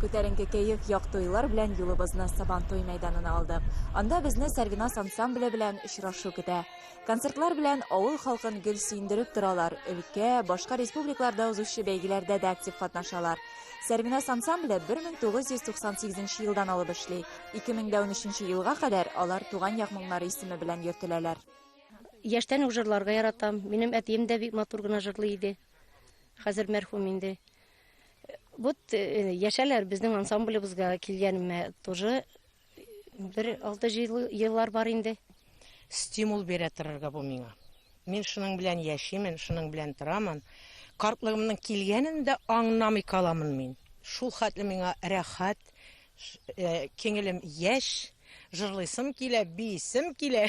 Күтәренке кәеф, якты уйлар белән юлыбызны Сабантуй мәйданына алдык. Анда безне Сәрвиназ ансамбле белән очрашу көтә. Концертлар белән авыл халкын гел сөендереп торалар, өлкә, башка республикаларда узучы бәйгеләрдә дә актив катнашалар. Сәрвиназ ансамбле 1998 елдан алып эшли. 2013 елга кадәр алар Туган як моңнары исеме белән йөртеләләр. Яшьтән үк җырларга яратам. Минем әтием дә бик матур гына җырлый иде. Хәзер мәрхүм инде. Вот э, яшәләр безнең ансамблебызга килгәнемә тоже бер алты еллар бар инде. Стимул бирә торырга бу миңа. Мин шуның белән яшимен, шуның белән торамын. Картлыгымның килгәнен дә аңламый каламын мин. Шул хәтле миңа рәхәт, э, кеңелем яшь, жырлыйсым килә, биисем килә.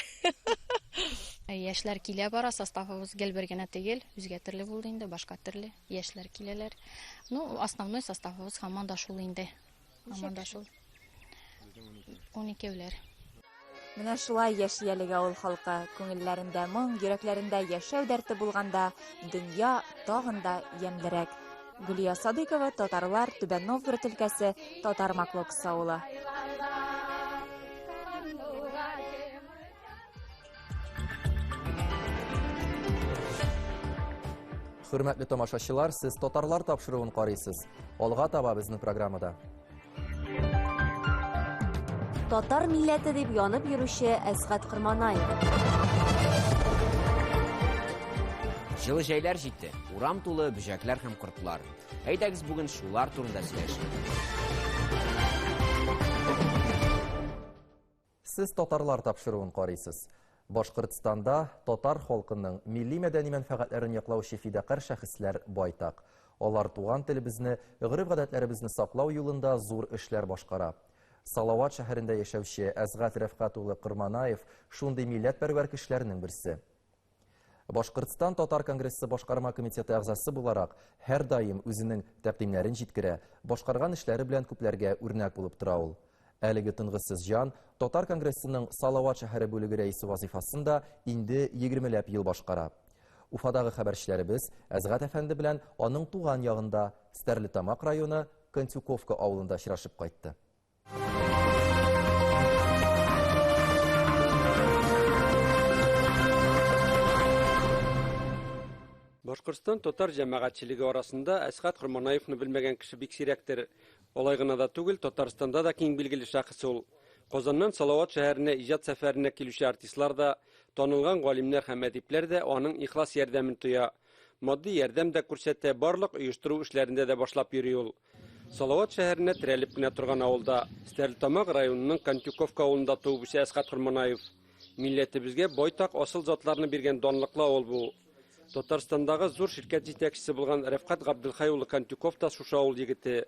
Яшьләр килә бара, составыбыз гел бер генә түгел, үзгә төрле булды инде, башка төрле яшьләр киләләр. Ну, основной составыбыз һаман да шул инде. Һаман да шул. Уникәүләр. Менә шулай яши әлеге авыл халкы. Күңелләрендә моң, йөрәкләрендә яшәү дәрте булганда, дөнья тагын да ямьлерәк. Гөлия Садыйкова, Татарлар, Түбән Новгород өлкәсе, Татар Маклоксы авылы. Хөрмәтле тамашачылар, сез Татарлар тапшыруын карыйсыз. Алга таба безнең программада. Татар милләте дип янып йөрүче Әсгать Кырманаев. Җылы җәйләр җитте. Урам тулы бөҗәкләр һәм кортлар. Әйдәгез бүген шулар турында сөйләшик. Сез татарлар тапшыруын карыйсыз. Башкортстанда татар халкының милли-мәдәни мәнфәгатьләрен яклаучы фидакарь шәхесләр байтак. Алар туган телебезне, гореф-гадәтләребезне саклау юлында зур эшләр башкара. Салават шәһәрендә яшәүче Әсгать Рәфкать улы Корманаев шундый милләтпәрвәр кешеләрнең берсе. Башкортстан татар конгрессы башкарма комитеты әгъзасы буларак, һәрдаим үзенең тәкъдимнәрен җиткерә, башкарган эшләре белән күпләргә үрнәк булып тора ул. Әлеге тынгысыз җан Татар конгрессының Салават шәһәре бүлеге рәисе вазыйфасын да инде егермеләп ел башкара. Уфадагы хәбәрчеләребез Әсгать әфәнде белән аның туган ягында, Стәрлетамак районы Кантюковка авылында очрашып кайтты. Башкортстан татар җәмәгатьчелеге арасында Әсхәт Корманаевны белмәгән кеше бик сирәктер. Алай гына да түгел, Татарстанда да киң билгеле шәхес ул. Казаннан Салават шәһәренә иҗат сәфәренә килүче артистлар да, танылган галимнәр һәм әдипләр дә аның ихлас ярдәмен тоя. Матди ярдәм дә күрсәтә, барлык оештыру эшләрендә дә башлап йөри ул. Салават шәһәренә терәлеп кенә торган авылда, Стәрлетамак районының Кантюковка авылында туып үсә Әсхәт Корманаев. Милләтебезгә байтак асыл затларны биргән данлыклы авыл бу. Татарстандагы зур ширкәт җитәкчесе булган Рәфкать Габделхәй улы Кантюков та шушы авыл егете.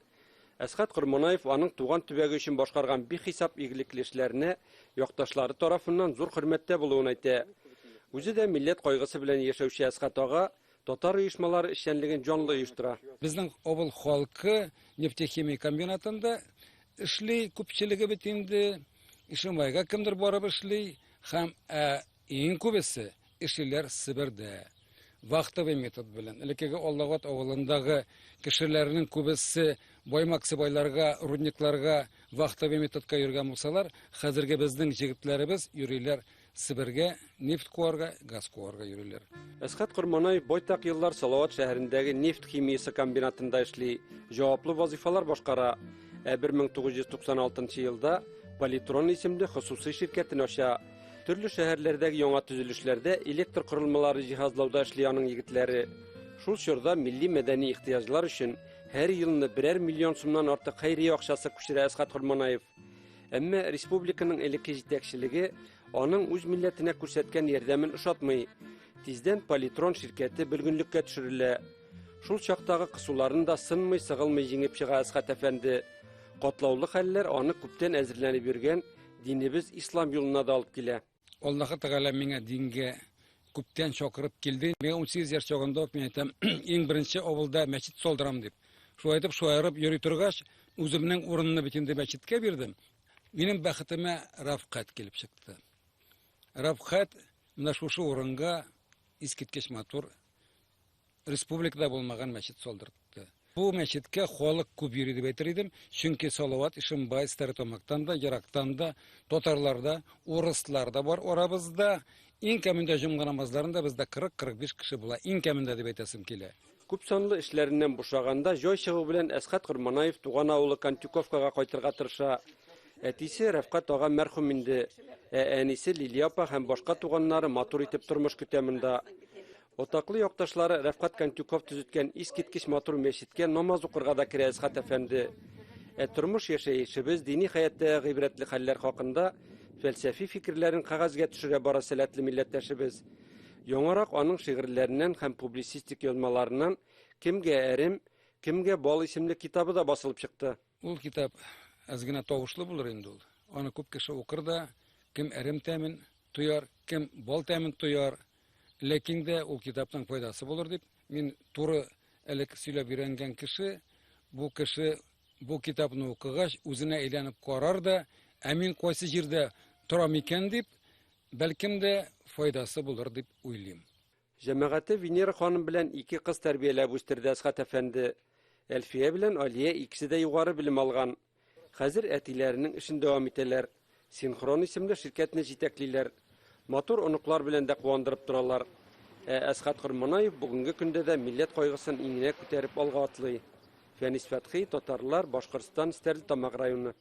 Әсхәт Корманаев аның туган төбәге өчен башкарган бихисап игелекле эшләренә якташлары тарафыннан зур хөрмәттә булуын әйтә. Үзе дә милләт кайгысы белән яшәүче Әсхәт ага Татар оешмалары эшчәнлеген җанлы оештыра. Безнең авыл халкы нефтехимия комбинатында эшли, күпчелеге бит инде Ишембайга кемдер барып эшли һәм ә, иң күбесе эшлиләр Себердә. Вахтовый метод белән. Элеккеге Аллагат авылындагы кешеләрнең күбесе Баймак Сыбайларга, рудникларга вахтовый методка йөргән булсалар, хәзерге безнең җегетләребез йөриләр Себергә нефть куарга, газ куарга йөриләр. Әсхәт Корманаев байтак еллар Салават шәһәрендәге нефть химиясе комбинатында эшли, җаваплы вазыйфалар башкара. Ә 1996 елда Политрон исемле хосусый ширкәтен ача. Төрле шәһәрләрдәге яңа төзелешләрдә электр корылмалары җиһазлауда эшли аның егетләре. Шул чорда милли мәдәни ихтыяҗлар өчен һәр елны берәр миллион сумнан артык хәйрия акчасы күчерә Әсхәт Корманаев. Әмма республиканың элекке җитәкчелеге аның үз милләтенә күрсәткән ярдәмен ошатмый. Тиздән Политрон ширкәте бөлгенлеккә төшерелә. Шул чактагы кысуларын да сынмый-сыгылмый җиңеп чыга Әсхәт әфәнде. Катлаулы хәлләр аны күптән әзерләнеп йөргән динебез ислам юлына да алып килә. Аллаһы Тәгалә миңа дингә күптән чакырып килде. Миңа 18 яшь чагында ук мин әйтәм, иң беренче авылда мәчет салдырам дип. Шулай итеп шаярып йөри торгач, үземнең урынны бит инде мәчеткә бирдем. Минем бәхетемә Рафкать килеп чыкты. Рафкать менә шушы урынга искиткеч матур республикада булмаган мәчет салдыртты. Бу мәчеткә халык күп йөри дип әйтер идем, чөнки Салават, Ишембай, Стәрлетамактан да, ерактан да, татарлар да, урыслар да бар арабызда. Иң кәмендә җомга намазларында бездә 40-45 кеше була. Иң кәмендә дип әйтәсем килә. Күп санлы эшләреннән бушаганда җай чыгу белән Әсхәт Корманаев туган авылы Кантюковкага кайтырга тырыша. Әтисе Рәфкать ага мәрхүм инде. Ә әнисе Лилия апа һәм башка туганнары матур итеп тормыш көтә монда. Атаклы якташлары Рәфкать Кантюков төзеткән искиткеч матур мәчеткә намаз укырга да керә Әсхәт әфәнде. Ә тормыш яшәешебез, дини хәяттәге гыйбрәтле хәлләр хакында фәлсәфи фикерләрен кәгазьгә төшерә бара сәләтле милләттәшебез. Яңарак аның шигырьләреннән һәм публицистик язмаларыннан Кемгә әрем, кемгә бал исемле китабы да басылып чыкты. Ул китап әз генә тавышлы булыр инде ул. Аны күп кеше укыр да, кем әрем тәмен тояр, кем бал тәмен тояр. Ләкин дә ул китапның файдасы булыр дип, мин туры элек сөйләп өйрәнгән кеше, бу кеше бу китапны укыгач, үзенә әйләнеп карар да, ә мин кайсы җирдә торам икән дип, бәлкем дә файдасы булыр дип уйлыйм. Җәмәгате Венера ханым белән ике кыз тәрбияләп үстерде Әсхәт әфәнде. Әлфия белән Алия икесе дә югары белем алган. Хәзер әтиләренең эшен дәвам итәләр. Синхрон исемле ширкәтне җитәклиләр. Матур оныклар белән дә куандырып торалар. Ә Әсхәт Корманаев бүгенге көндә дә милләт кайгысын иңенә күтәреп алга атлый. Фәнис Фәтхи, Татарлар, Башкортстан, Стәрлетамак районы.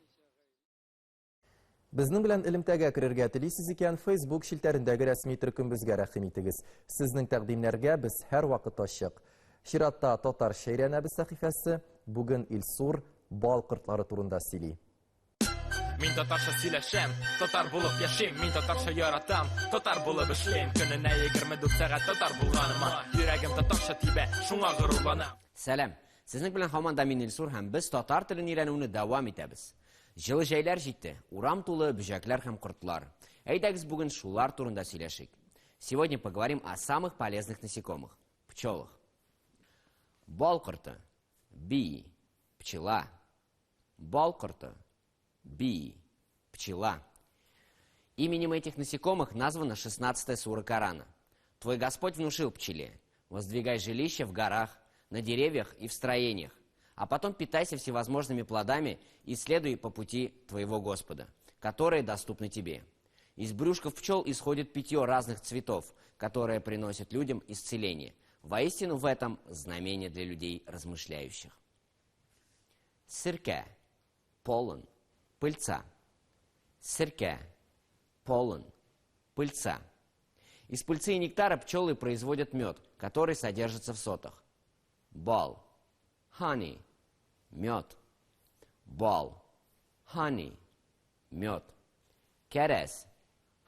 Безнең белән элемтәгә керергә телисез икән, Facebook челтәрендәге рәсми төркемебезгә рәхим итегез. Сезнең тәкъдимнәргә без һәрвакыт ачык. Чиратта Татарча өйрәнәбез сәхифәсе бүген Илсур бал кортлары турында сөйли. Мин татарча сөйләшәм, татар булып яшим, мин татарча яратам, татар булып эшлим. Көненә 24 сәгать татар булганыма, йөрәгем татарча тибә, шуңа горурланам. Сәлам. Сезнең белән һаман да мин Илсур һәм без татар телен өйрәнүне дәвам итәбез. Җылы җәйләр җитте. Урам тулы бөҗәкләр һәм кортлар. Әйдәгез бүген шулар турында сөйләшик. Сегодня поговорим о самых полезных насекомых пчелах. Бал корты, bee, пчела. Бал корты, bee, пчела. Именем этих насекомых названа 16-я сура Корана. Твой Господь внушил пчеле: воздвигай жилища в горах, на деревьях и в строениях, а потом питайся всевозможными плодами и следуй по пути твоего Господа, которые доступны тебе. Из брюшков пчел исходит питье разных цветов, которое приносит людям исцеление. Воистину в этом знамение для людей размышляющих. Серкә, pollen, пыльца. Серкә, pollen, пыльца. Из пыльцы и нектара пчелы производят мед, который содержится в сотах. Бал, honey, мед. Бал, honey, мед. Кәрәз,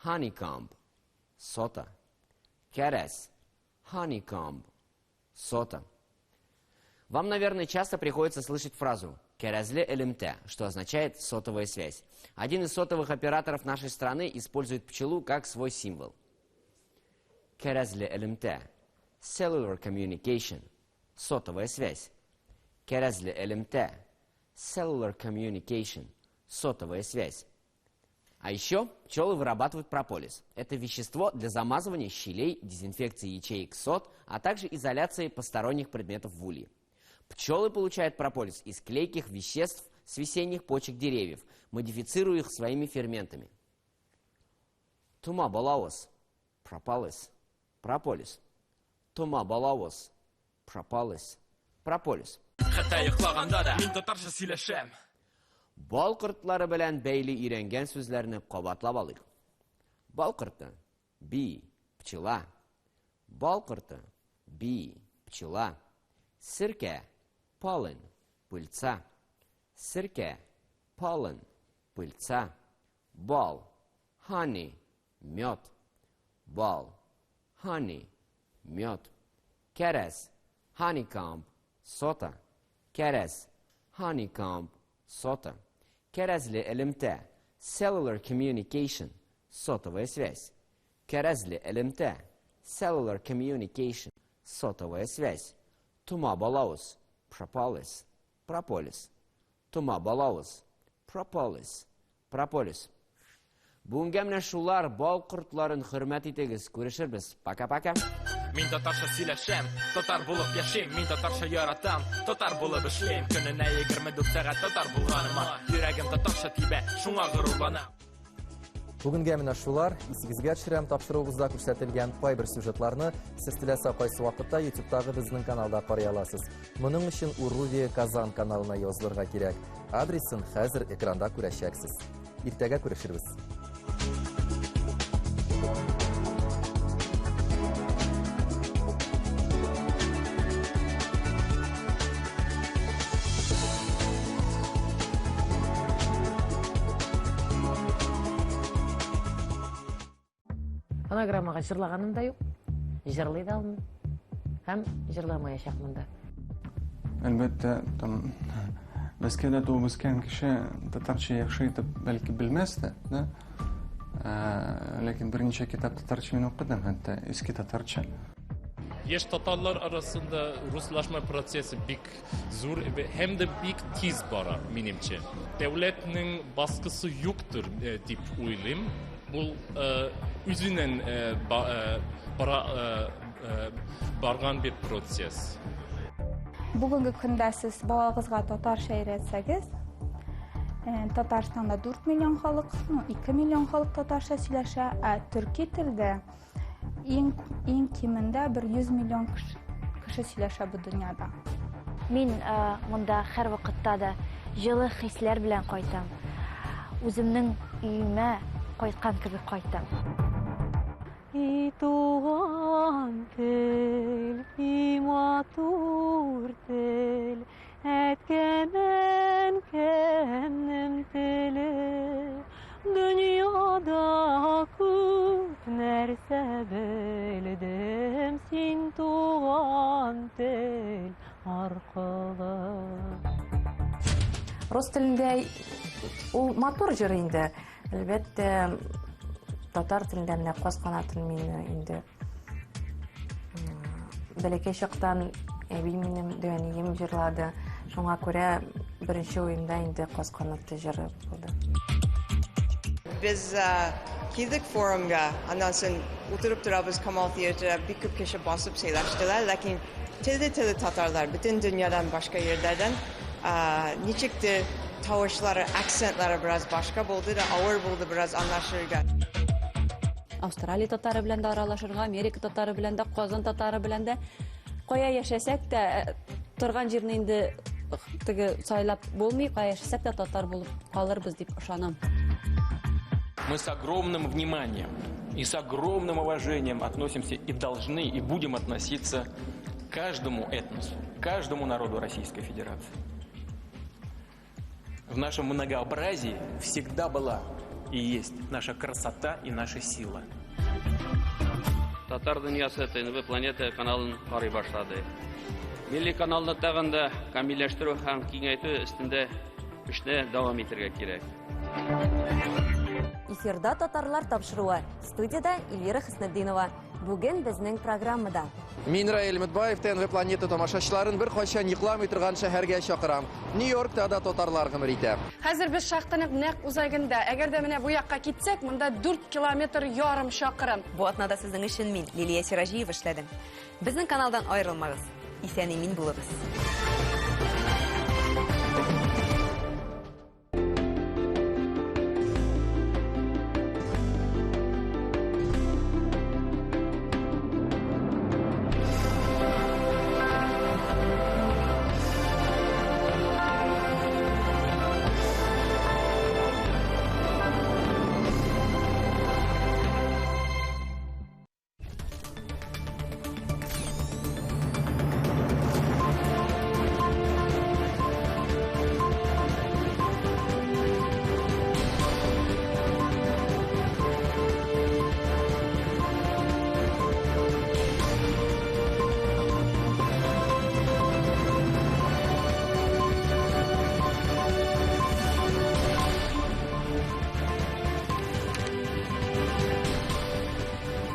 honeycomb, сота. Кәрәз, honeycomb, сота. Вам, наверное, часто приходится слышать фразу «кәрәзле элемтә», что означает «сотовая связь». Один из сотовых операторов нашей страны использует пчелу как свой символ. Кәрәзле элемтә – cellular communication, сотовая связь. Кәрәзле элемтә – cellular communication, сотовая связь. А еще пчелы вырабатывают прополис. Это вещество для замазывания щелей, дезинфекции ячеек сот, а также изоляции посторонних предметов в улье. Пчелы получают прополис из клейких веществ с весенних почек деревьев, модифицируя их своими ферментами. Тома балавыз, прополис, прополис. Тома балавыз, прополис, прополис. Хәтта йоклаганда да мин татарча сөйләшәм. Бал кортлары белән бәйле өйрәнгән сүзләрне кабатлап алыйк. Бал корты – bee, пчела. Бал корты – bee, пчела. Серкә – pollen, пыльца. Серкә – pollen, пыльца. Бал – honey, мед. Бал – honey, мед. Кәрәз – honeycomb, сота. Кәрәз – honeycomb, сота. Кәрәзле элемтә – cellular communication, сотовая связь. Кәрәзле элемтә – cellular communication, сотовая связь. Тома балавыз, прополис, прополис. Тома балавыз, прополис, прополис. Бүгенгә менә шулар, бал кортларын хөрмәт итегез. Күрешербез. Пока-пока. Мин татарча сөйләшәм, татар булып яшим. Мин татарча яратам, татар булып эшлим. Көненә 24 сәгать татар булганыма. Йөрәгем татарча тибә, шуңа горурланам. Бүгенгә менә шулар. Исегезгә төшерәм, тапшыруыбызда күрсәтелгән кайбер сюжетларны сез теләсә кайсы вакытта YouTube'тагы безнең каналда карый аласыз. Моның өчен Урувия Казан каналына язылырга кирәк. Адресын хәзер экранда күрәчәксез. Иртәгә күрешербез. Фонограммага җырлаганым да юк, җырлый да алмыйм һәм җырламаячакмын да. Әлбәттә, там Мәскәүдә туып үскән кеше татарча яхшы итеп бәлки белмәс тә, да? Ләкин берничә китап татарча мин укыдым, хәтта иске татарча. Яшь татарлар арасында руслашма процессы бик зур һәм дә бик тиз бара, минемчә. Дәүләтнең баскысы юктыр дип уйлыйм. Ул үзеннән бара барган бер процесс. Бүгенге көндә сез балагызга татарча өйрәтсәгез, Татарстанда 4 миллион халык, ну, 2 миллион халык татарча сөйләшә, ә төрки телдә иң иң кимендә бер 100 миллион кеше сөйләшә бу дөньяда. Мин монда һәр вакытта да җылы хисләр белән кайтам. Үземнең өемә кайткан кебек кайтам. И туган тел, и матур тел, әткәм әнкәмнең теле. Дөньяда күп нәрсә белдем син туган тел аркылы. Рус телендә ул матур җыр инде. Әлбәттә, татар телендә менә Каз канатын мин инде бәләкәй чактан әби минем, дәүәнием җырлады. Шуңа күрә беренче уемда инде Каз канаты җыры булды. Без килдек форумга, аннан соң утырып торабыз Камал театры, бик күп кеше басып сөйләштеләр, ләкин төрле-төрле татарлар, бөтен дөньядан, башка җирләрдән, ничектер тавышлары, акцентлары бераз башка булды да, авыр булды бераз аңлашырга. Австралия татары белән дә аралашырга, Америка татары белән дә, Казан татары белән дә. Кая яшәсәк тә, торган җирне инде теге сайлап булмый, кая яшәсәк тә татар булып калырбыз дип ышанам. Мы с огромным вниманием и с огромным уважением относимся и должны, и будем относиться к каждому этносу, к каждому народу Российской Федерации. В нашем многообразии всегда была и есть наша красота и наша сила. Татар дөньясы ТНВ Планета каналын карый башлады. Милли каналны тагын да камилләштерү һәм киңәйтү өстендә эшне дәвам итәргә кирәк. Эфирда татарлар тапшыруы. Студияда Эльвира Хөснетдинова. Бүген безнең программада. Мин Раил Мөтбаев, ТНВ Планета тамашачыларын бер кайчан йокламый торган шәһәргә чакырам. Нью-Йоркта да татарлар гомер итә. Хәзер без шахтаның нәкъ үзәгендә. Әгәр дә менә бу якка китсәк, монда 4 километр ярым чакрым. Бу атнада сезнең өчен мин, Лилия Сираҗиева эшләдем. Безнең каналдан аерылмагыз. Исән-имин булыгыз.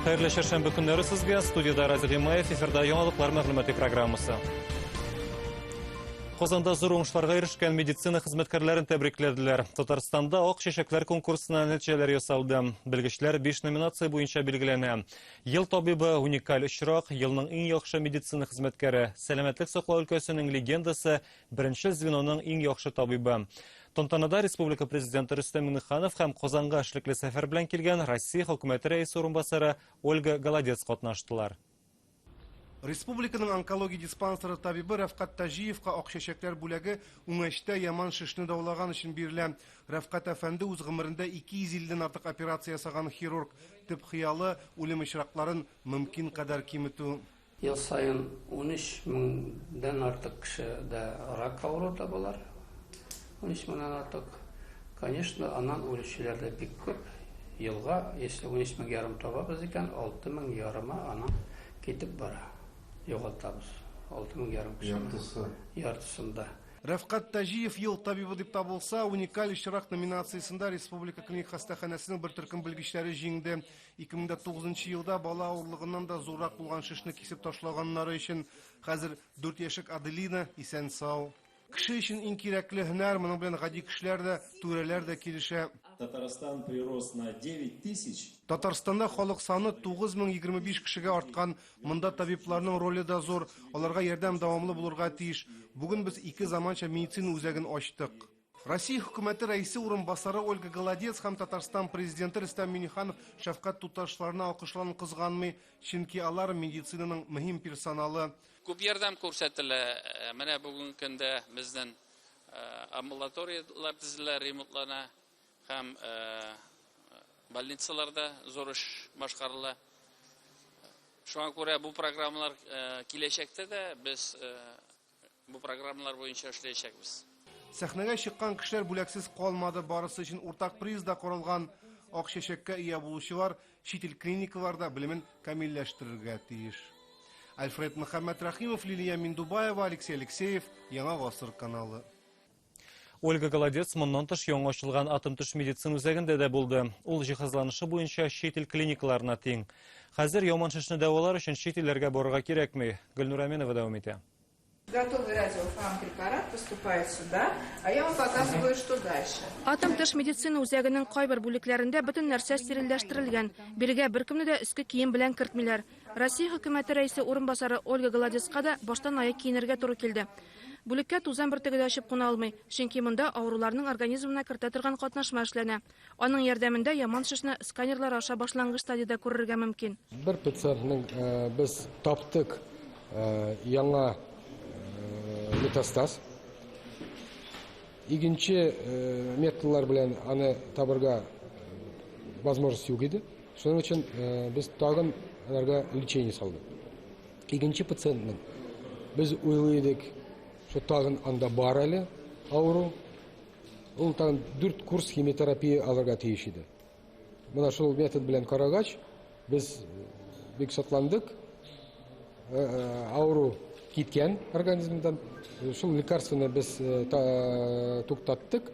Хәерле чәршәмбе көннәре сезгә. Студияда Разил Гыймаев, эфирда яңалыклар мәгълүмати программасы. Казанда зур уңышларга ирешкән медицина хезмәткәрләрен тәбрикләделәр. Татарстанда ак чәчәкләр конкурсына нәтиҗәләр ясалды. Белгечләр 5 номинация буенча билгеләнә. Ел табибы, уникаль очрак, елның иң яхшы медицина хезмәткәре, сәламәтлек саклау өлкәсенең легендасы, беренчел звеноның иң яхшы табибы. Тантанада республика президенты Рөстәм Миңнеханов һәм Казанга эшлекле сәфәр белән килгән Россия хөкүмәте рәисе урынбасары Ольга Голодец катнаштылар. Республиканың онкология диспансеры табибы Рәфкать Таҗиевка ак чәчәкләр бүләге Үңәчтә яман шешне дәвалаган өчен бирелә. Рәфкать әфәнде үз гомерендә 250 дән артык операция ясаган хирург. Төп хыялы, үлем очракларын мөмкин кадәр киметү. Ел саен 13 меңдән артык кешедә рак авыруы табалар. 13 меңнән артык. Конечно, аннан үлүчеләр дә бик күп. Елга, если 13 мең ярым табабыз икән, 6 мең ярымы аның китеп бара. Югалтабыз. 6 мең ярым кешене. Яртысы. Яртысында. Рәфкать Таҗиев ел табибы дип табылса, уникаль очрак номинациясендә Республика клиник хастаханәсенең бер төркем белгечләре җиңде. 2009 елда бала авырлыгыннан да зуррак булган шешне кисеп ташлаганнары өчен хәзер 4 яшьлек Аделина исән-сау. Кеше өчен иң кирәкле һөнәр, моның белән гади кешеләр дә, түрәләр дә килешә. Татарстан прирос на 9 тысяч. Татарстанда халык саны 9025 кешегә арткан. Монда табибларның роле дә зур. Аларга ярдәм дәвамлы булырга тиеш. Бүген без ике заманча медицина үзәген ачтык. Россия хөкүмәте рәисе урынбасары Ольга Голодец һәм Татарстан президенты Рөстәм Миңнеханов шәфкать туташларына алкышларын кызганмый, чөнки алар медицинаның мөһим персоналы. Күп ярдәм күрсәтелә. Менә бүгенге көндә безнең амбулаторияләр төзелә, ремонтлана һәм больницаларда зур эш башкарыла. Шуңа күрә бу программалар киләчәктә дә без бу программалар буенча эшләячәкбез. Сәхнәгә чыккан кешеләр бүләксез калмады, барысы өчен уртак приз да каралган. Ак чәчәккә ия булучылар чит ил клиникаларда белемен камилләштерергә тиеш. Альфред Мөхәммәтрәхимов, Лилия Миндубаева, Алексей Алексеев, Яңа Гасыр каналы. Ольга Голодец моннан тыш яңа ачылган атом төш медицина үзәгендә дә булды. Ул җиһазланышы буенча чит ил клиникаларына тиң. Хәзер яман шешне дәвалар өчен чит илләргә барырга кирәкми. Гөлнур Әминова дәвам итә. Готовый радиофармпрепарат поступает сюда, а я вам показываю, что дальше. Атом төш медицина үзәгенең кайбер бүлекләрендә бөтен нәрсә стерильләштерелгән. Бирегә беркемне дә өске кием белән кертмиләр. Россия хөкүмәте рәисе урынбасары Ольга Голодецка да баштан аяк киенергә туры килде. Бүлеккә тузан бөртеге дә очып куна алмый, чөнки монда авыруларның организмына кертә торган катнашма эшләнә. Аның ярдәмендә яман шешне сканерлар аша башлангыч стадиядә күрергә мөмкин. Бер пациентның без таптык яңа метастаз. Икенче методлар белән аны табырга возможность юк иде. Шуның өчен без тагын аларга лечение салдык. Икенче пациентның без уйлый идек, что тагын анда бар әле авыру. Ул тагын 4 курс химиотерапия алырга тиеш иде. Менә шул метод белән карагач, без бик шатландык. Авыру киткән организмдан. Шул лекарствоны без туктаттык.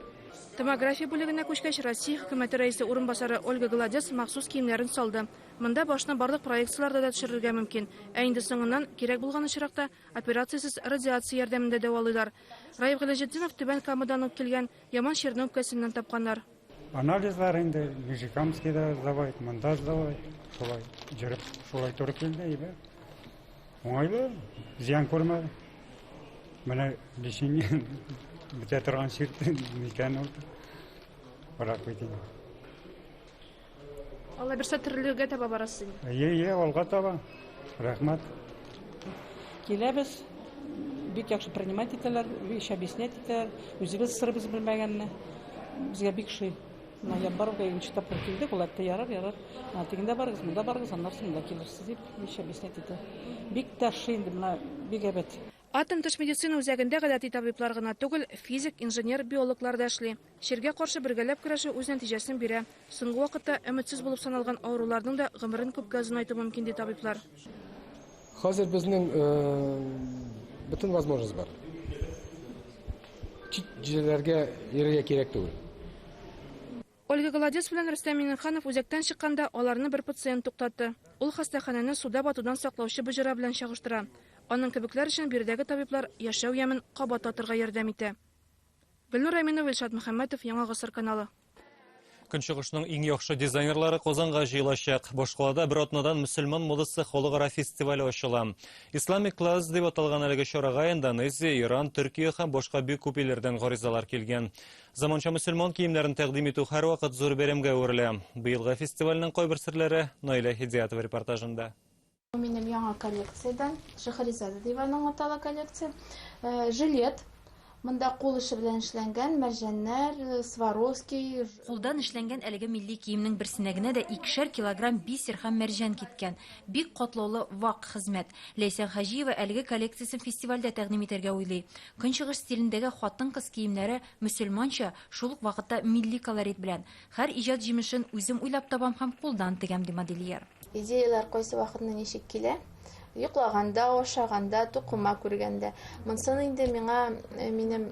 Томография бүлегенә күчкәч, Россия хөкүмәте рәисе урынбасары Ольга Голодец махсус киемнәрен салды. Монда башны барлык проекцияләрдә дә төшерергә мөмкин. Ә инде соңыннан кирәк булган очракта операциясез радиация ярдәмендә дәвалыйлар. Раиф Галәҗетдинов Түбән Камадан ук килгән, яман чирне үпкәсеннән тапканнар. Анализлар инде Нижнекамскийда сдавать, монда сдавать. Шулай җырып, шулай туры килде, әйбәт. Уңайлы, зыян күрмәде. Менә лечение бетә торган чир микән ул? Рак бит инде. Алла бирсә терелүгә таба барасыз инде. Әйе, әйе, алга таба. Рәхмәт. Киләбез, бик яхшы принимать итәләр, еш объяснять итәләр. Үзебез сырыбыз белмәгәнне. Безгә бик шый. Менә Яббаровга икенче тапкыр килдек, ул әйтте, ярар, ярар. Менә тегендә барыгыз, монда барыгыз, аннан соң монда килерсез дип, еш объяснять итә. Бик тә шый инде, менә бик әйбәт. Атом төш медицина үзәгендә гадәти табиблар гына түгел, физик, инженер, биологлар да эшли. Чиргә каршы бергәләп көрәшү үз нәтиҗәсен бирә. Соңгы вакытта өметсез булып саналган авыруларның да гомерен күпкә озынайту мөмкин, ди табиблар. Хәзер безнең бөтен возможность бар. Чит җирләргә йөрергә кирәк түгел. Ольга Голодец белән Рөстәм Миңнеханов үзәктән чыкканда аларны бер пациент туктатты. Ул хастаханәне суда батудан саклаучы боҗра белән чагыштыра. Аның кебекләр өчен биредәге табиблар яшәү ямен кабат татырга ярдәм итә. Гөлнур Әминова, Илшат Мөхәммәтов, Яңа Гасыр каналы. Көнчыгышның иң яхшы дизайнерлары Казанга җыелачак. Башкалада бер атнадан мөселман модасы халыкара фестивале ачыла. Islamic Class дип аталган әлеге чарага Индонезия, Иран, Төркия һәм башка бик күп илләрдән гаризалар килгән. Заманча мөселман киемнәрен тәкъдим итү һәрвакыт зур бәйрәмгә әверелә. Быелгы фестивальнең кайбер серләре Наилә Һидиятова репортажында. Минем яңа коллекциядән, Шахризада дип аның атала коллекция. Жилет. Монда кул эше белән эшләнгән мәрҗәннәр, Сваровский. Кулдан эшләнгән әлеге милли киемнең берсенә генә дә 2 килограмм бисер һәм мәрҗән киткән. Бик катлаулы вак хезмәт. Ләйсән Хаҗиева әлеге коллекциясен фестивальдә тәкъдим итәргә уйлый. Көнчыгыш стилендәге хатын-кыз киемнәре мөселманча, шул ук вакытта милли колорит белән. Һәр иҗат җимешен үзем уйлап табам һәм кулдан тегәм, ди модельер. Идеялар кайсы вакытны ничек килә? Йоклаганда, ашаганда, тукыма күргәндә. Монсын инде миңа минем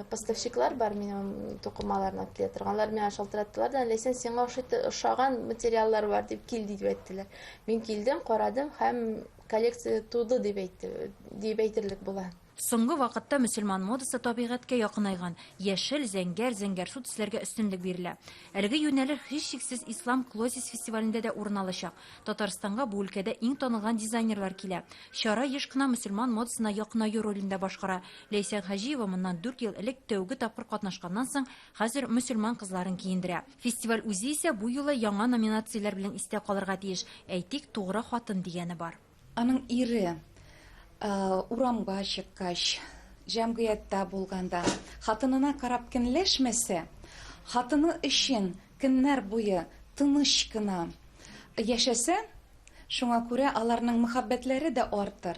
поставщиклар бар, минем тукымаларны алып килә торганнар, миңа шалтыраттылар да, Ләйсән, сиңа ошаган материаллар бар дип кил дип әйттеләр. Мин килдем, карадым һәм коллекция туды дип әйтте, дип әйтерлек була. Соңгы вакытта мөселман модасы табигатькә якынайган. Яшел, зәңгәр, зәңгәрсу төсләргә өстенлек бирелә. Әлеге юнәлеш һичшиксез Ислам Клозис фестивалендә дә урын алачак. Татарстанга бу өлкәдә иң танылган дизайнерлар килә. Чара еш кына мөселман модасына якынаю ролендә башкара. Ләйсән Хаҗиева моннан 4 ел элек тәүге тапкыр катнашканнан соң хәзер мөселман кызларын киендерә. Фестиваль үзе исә бу юлы яңа номинацияләр белән истә калырга тиеш. Әйтик, тугры хатын дигәне бар. Аның ире урамга чыккач, җәмгыятьтә булганда, хатынына карап көнләшмәсә, хатыны өчен көннәр буе тыныч кына яшәсә, шуңа күрә аларның мәхәббәтләре дә артыр,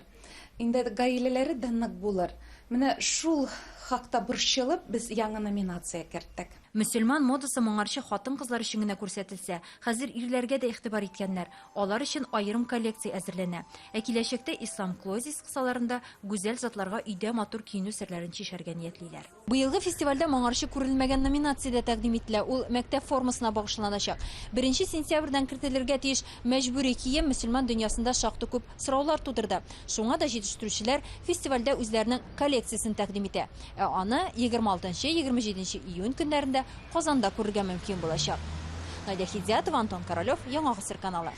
инде гаиләләре дә нык булыр. Менә шул хакта борчылып, без яңа номинация керттек. Мөселман модасы моңарчы хатын-кызлар өчен генә күрсәтелсә, хәзер ирләргә дә игътибар иткәннәр. Алар өчен аерым коллекция әзерләнә. Ә киләчәктә Ислам Клозис кысаларында гүзәл затларга өйдә матур киенү серләрен чишәргә ниятлиләр. Быелгы фестивальдә моңарчы күрелмәгән номинация дә тәкъдим ителә. Ул мәктәп формасына багышланачак. 1 сентябрьдән кертелергә тиеш мәҗбүри кием мөселман дөньясында шактый күп сораулар тудырды. Шуңа да җитештерүчеләр фестивальдә үзләренең коллекциясен тәкъдим итә. Ә аны 26-27 июнь көннәрендә Казанда күрергә мөмкин булачак. Надя Хидиятова, Антон Королев, Яңа Гасыр каналы.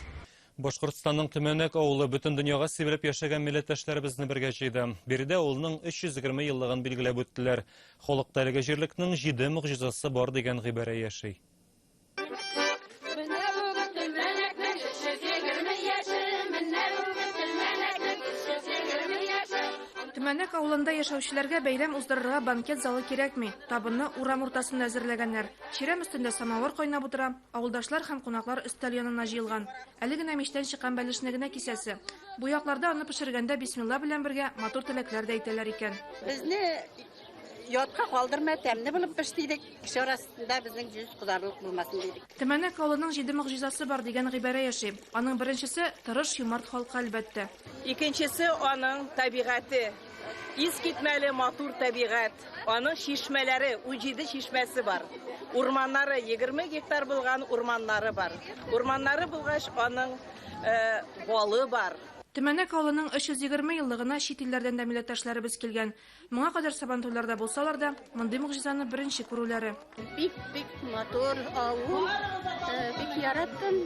Башкортстанның Төмәнәк авылы бөтен дөньяга сибелеп яшәгән милләттәшләребезне бергә җыйды. Биредә авылның 320 еллыгын билгеләп үттеләр. Халыкта әлеге җирлекнең 7 могҗизасы бар дигән гыйбарә яши. Төмәнәк авылында яшәүчеләргә бәйрәм уздырырга банкет залы кирәкми. Табынны урам уртасында әзерләгәннәр. Чирәм өстендә самавыр кайнап утыра, авылдашлар һәм кунаклар өстәл янына җыелган. Әле генә мичтән чыккан бәлешне генә кисәсе. Бу якларда аны пешергәндә бисмилла белән бергә матур теләкләр дә әйтәләр икән. Безне ятка калдырма, тәмле булып пеш дидек. Кеше арасында безнең йөз кызарлык булмасын дидек. Төмәнәк авылының 7 могҗизасы бар дигән гыйбарә яши. Аның беренчесе тырыш, юмарт халкы әлбәттә. Икенчесе аның табигате. Искитмәле матур табигать. Аның чишмәләре, 17 чишмәсе бар. Урманнары 20 гектар булган урманнары бар. Урманнары булгач, аның балы бар. Төмәнәк авылының 320 еллыгына чит илләрдән дә милләттәшләребез килгән. Моңа кадәр сабантуйларда булсалар да, мондый могҗизаны беренче күрүләре. Бик-бик матур авыл, бик яраттым.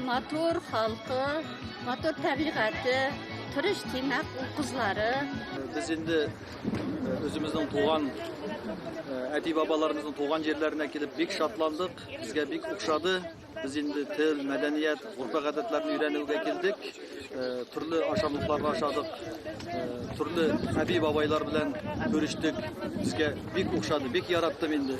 Матур халкы, матур табигате, тырыш тыйнак кызлары. Без инде үзебезнең туган әти-бабаларыбызның туган җирләренә килеп бик шатландык, безгә бик охшады. Без инде тел, мәдәният, гореф-гадәтләрне өйрәнүгә килдек. Төрле ашамлыкларны ашадык, төрле әби-бабайлар белән күрештек. Безгә бик охшады, бик яраттым инде.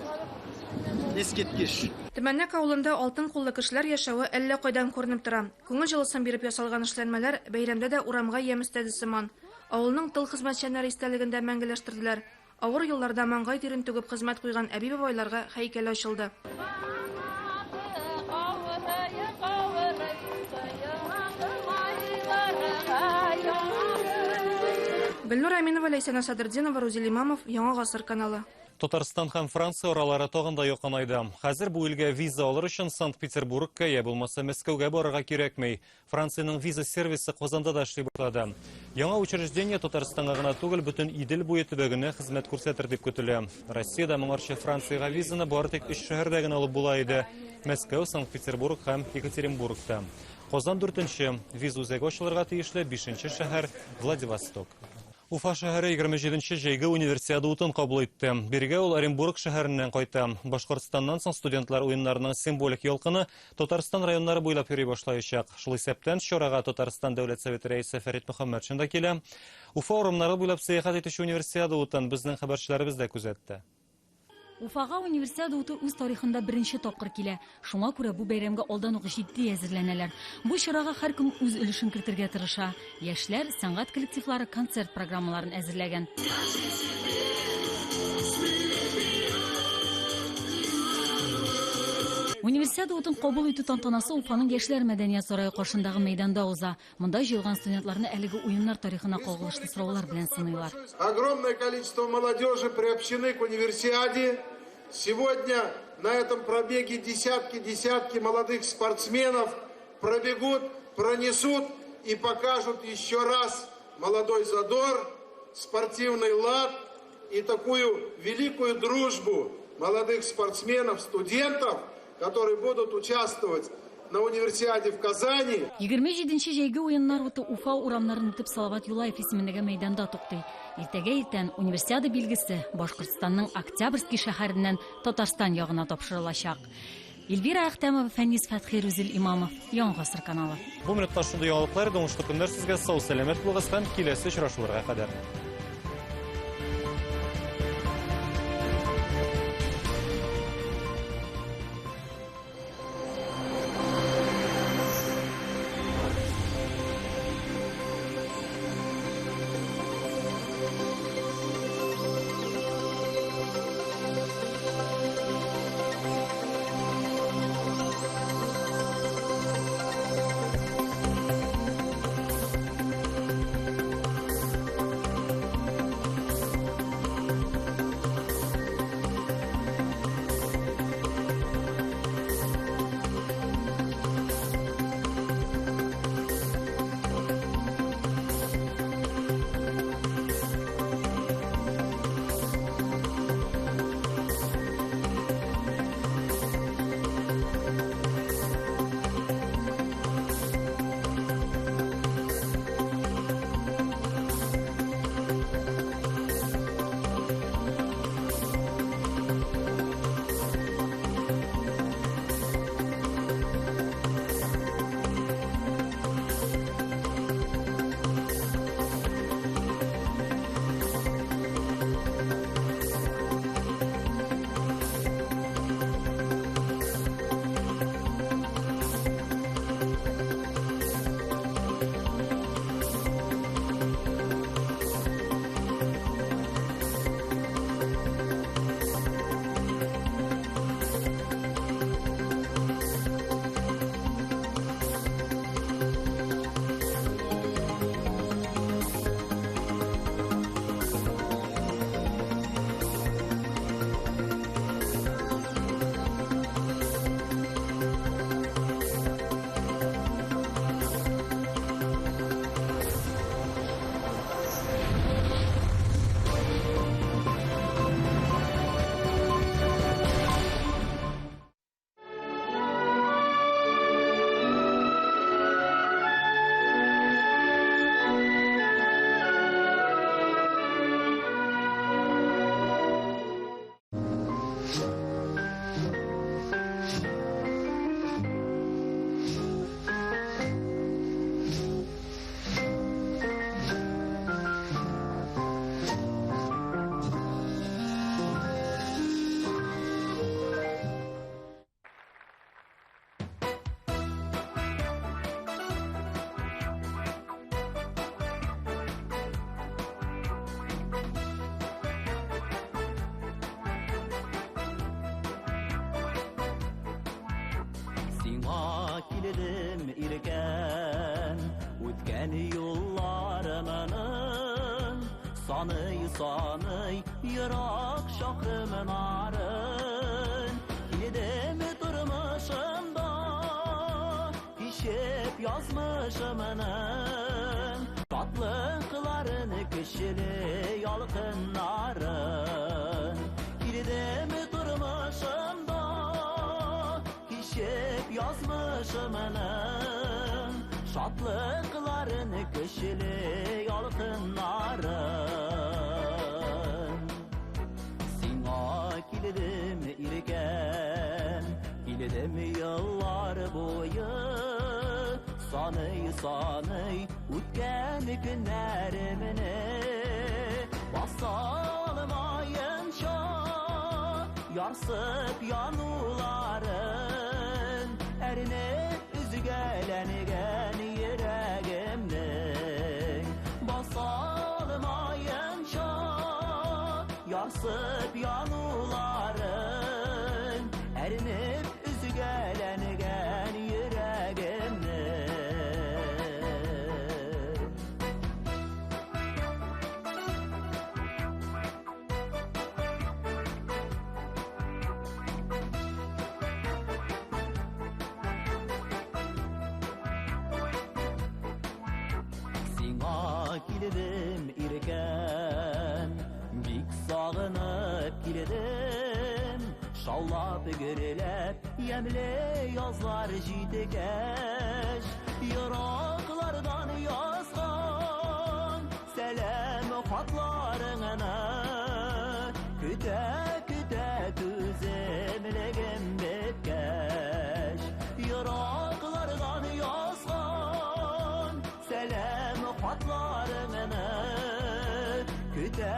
Искиткеч. Төмәнәк авылында алтын куллы кешеләр яшәве әллә кайдан күренеп тора. Күңел җылысын биреп ясалган эшләнмәләр бәйрәмдә дә урамга ямь өстәде сыман. Авылның тыл хезмәтчәннәре истәлегендә мәңгеләштерделәр. Авыр елларда маңгай тирен түгеп хезмәт куйган әби-бабайларга һәйкәл ачылды. Гөлнур Әминова, Ләйсән Садырдинова, Рузил Имамов, Яңа Гасыр каналы. Татарстан һәм Франция аралары тагын да якынайды. Хәзер бу илгә виза алыр өчен Санкт-Петербургка я булмаса Мәскәүгә барырга кирәкми. Франциянең виза сервисы Казанда да эшли башлады. Яңа учреждение Татарстанга гына түгел, бөтен Идел буе төбәгенә хезмәт күрсәтер дип көтелә. Россиядә моңарчы Франциягә визаны бары тик 3 шәһәрдә генә алып була иде. Мәскәү, Санкт-Петербург һәм Екатеринбургта. Казан 4-нче, виза үзәге ачылырга тиешле 5-нче шәһәр Владивосток. Уфа шәһәре 27-нче җәйге универсиада утын кабул итте. Бирегә ул Оренбург шәһәреннән кайта. Башкортстаннан соң студентлар уеннарының символик ялкыны Татарстан районнары буйлап йөри башлаячак. Шул исәптән чарага Татарстан Дәүләт Советы рәисе Фәрит Мөхәммәтшин да килә. Уфа урамнары буйлап сәяхәт итүче универсиада утын безнең хәбәрчеләребез дә күзәтте. Уфага универсиада уты үз тарихында беренче тапкыр килә. Шуңа күрә бу бәйрәмгә алдан ук җитди әзерләнәләр. Бу чарага һәркем үз өлешен кертергә тырыша. Яшьләр, сәнгать коллективлары концерт программаларын әзерләгән. Универсиада утын кабул итү тантанасы Уфаның Яшьләр мәдәният сарае каршындагы мәйданда уза. Монда җыелган студентларны әлеге уеннар тарихына кагылышлы сораулар белән сыныйлар. Огромное количество молодежи приобщены к универсиаде. Сегодня на этом пробеге десятки-десятки молодых спортсменов пробегут, пронесут и покажут еще раз молодой задор, спортивный лад и такую великую дружбу молодых спортсменов, студентов, которые будут участвовать на универсиаде в Казани. 27-нче җәйге уеннар уты Уфа урамнарын үтеп Салават Юлаев исемендәге мәйданда туктый. Иртәгә иртән универсиада билгесе Башкортстанның Октябрьский шәһәреннән Татарстан ягына тапшырылачак. Эльвира Әхтәмова, Фәнис Фәтхи, Рүзил Имамов, Яңа Гасыр каналы. Бу минутта шундый яңалыклар, уңышлы көннәр сезгә, сау сәламәт булыгыз һәм киләсе очрашуларга кадәр. Сиңа килдем иркәм, үткән юлларымның. Саный, саный, ерак чакрымнарын. Килдем тормышымда, кичеп язмышымның шатлыкларын, көчле ялкыннарын. Килдем тормышымда, кичеп язмышымның шатлыкларын, көчле ялкыннарын. Сиңа килдем, иркәм, килдем еллар буе, саный, саный үткән көннәремне, баса алмаенча ярсып януларын, әрнеп өзгәләнгән йөрәгемнең, баса алмаенча ярсып януларын, әрнеп өзгәләнгән йөрәгемнең. Сиңа килдем, иркәм, бик сагынып килдем, шаулап гөрләп ямьле язлар җиткәч, ераклардан язган сәлам хатларыңны көтә, көтә түземлегем беткәч, ераклардан язган сәлам хатларыңны көтә.